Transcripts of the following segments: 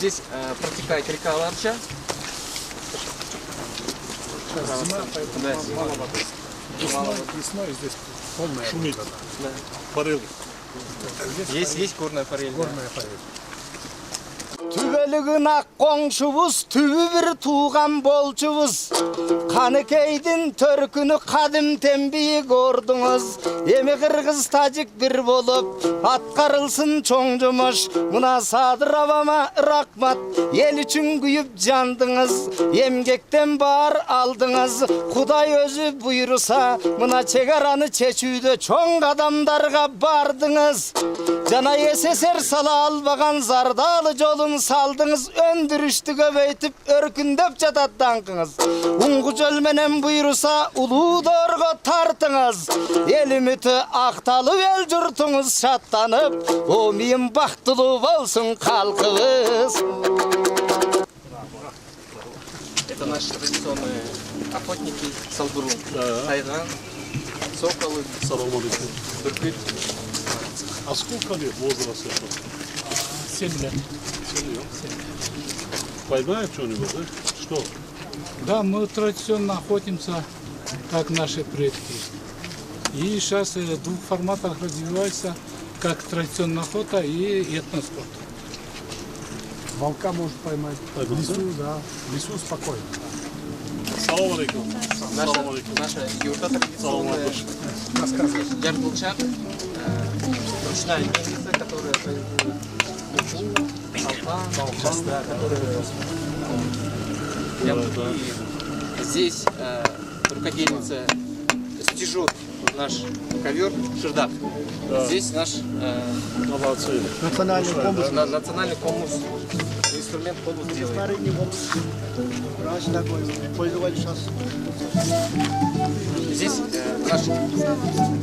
Здесь протекает река Ларча. Сейчас зима, поэтому да, зима. Мало воды. Весной здесь полная шумит. Вода. Да. Форель. Здесь есть горная форель. Горная форель. Түбөлүгүн ак коңшубуз, түбү бир тууган болчубуз. Каныкейдин төркүнү кадимтен бийик ордуңуз. Эми кыргыз тажик бир болуп, аткарылсын чоң жумуш. Мына Садыр абама рахмат, ел үчүн күйүп жандыңыз. Эмгектен бар алдыңыз. Кудай өзү буйруса, мына чек араны чечүүдө чоң кадамдарга бардыңыз. Жана СССР сала албаган зардалы жолун салдыңыз, өндүрүштү көбөйтүп өркүндөп жатат даңкыңыз. Уңгу жол менен буйруса улуу доорго тартыңыз. Эл үмүтү акталып, эл журтуңуз шаттанып, омийим бактылуу болсун калкыбыз. Это наши традиционные охотники Салбурун. Да. Тайган, соколы, Салам алейкум. бүркүт. А сколько лет возраст этого? 7 лет. 7 лет. Поймают что-нибудь, да? Что? Да, мы традиционно охотимся, как наши предки. И сейчас в двух форматах развивается, как традиционная охота и этноспорт. Волка может поймать, Поймать, лису, да. Лису спокойно. Салам алейкум. Наша, Салам алейкум. наша юрта Салам традиционная. алейкум. Ярдулчак, ручная мельница, которая производит муку, алпан, да, которая для муки. Здесь рукодельница стежет наш ковер шердак. Да. Здесь наш Молодцы. Национальный комус. национальный комус, инструмент комус делает. Старый не комус. Раньше такой пользовались, сейчас. Здесь наш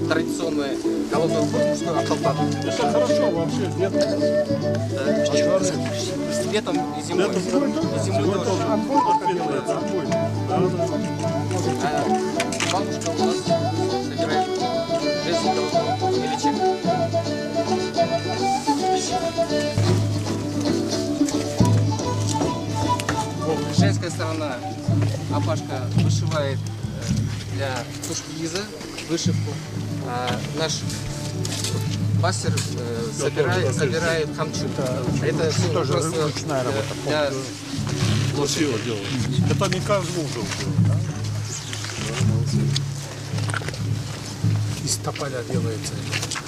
традиционный головной убор мужской акалпак. Это хорошо вообще, летом. Да. Летом и зимой. Летом И зимой зимой тоже. тоже. Да, да. А бабушка у нас собирает жезл головного меличек. Женская сторона, апашка вышивает для тушкиза вышивку. А наш мастер собирает хамчу. Это все тоже просто ручная работа. для Красиво делают. Это не каждый может делать. Да? Из тополя делается.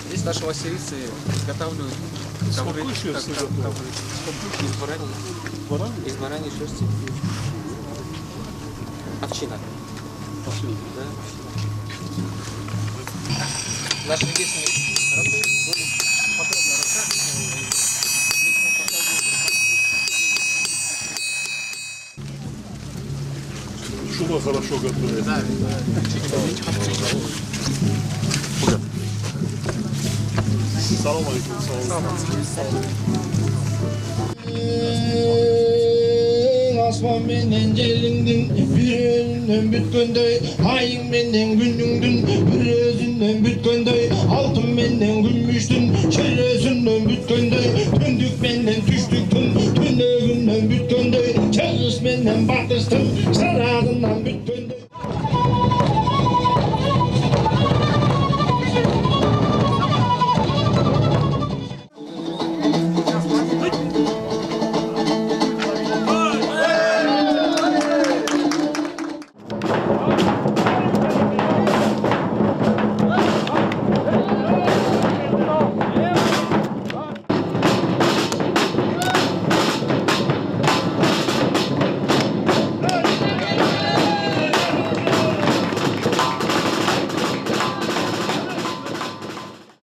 Здесь наши мастерицы изготавливают ковры, Из какой шерсти готовят? ковры. Из бараньей. Бараньей? Из бараньей шерсти. Овчина. Овчина. Да, овчина. Наши ремесленники более подробно рассказывают. Здесь мы показываем. Шуба хорошо готовит. Да, да. Салам алейкум. Салам алейкум. Асман менен жериңдин бир өзүнөн бүткөндөй, айың менен күнүңдүн бир өзүнөн бүткөндөй, алтын менен күмүштүн чөйрөсүнөн бүткөндөй, түндүк менен түштүктүн түнөгүнөн бүткөндөй, чыгыш менен батыштын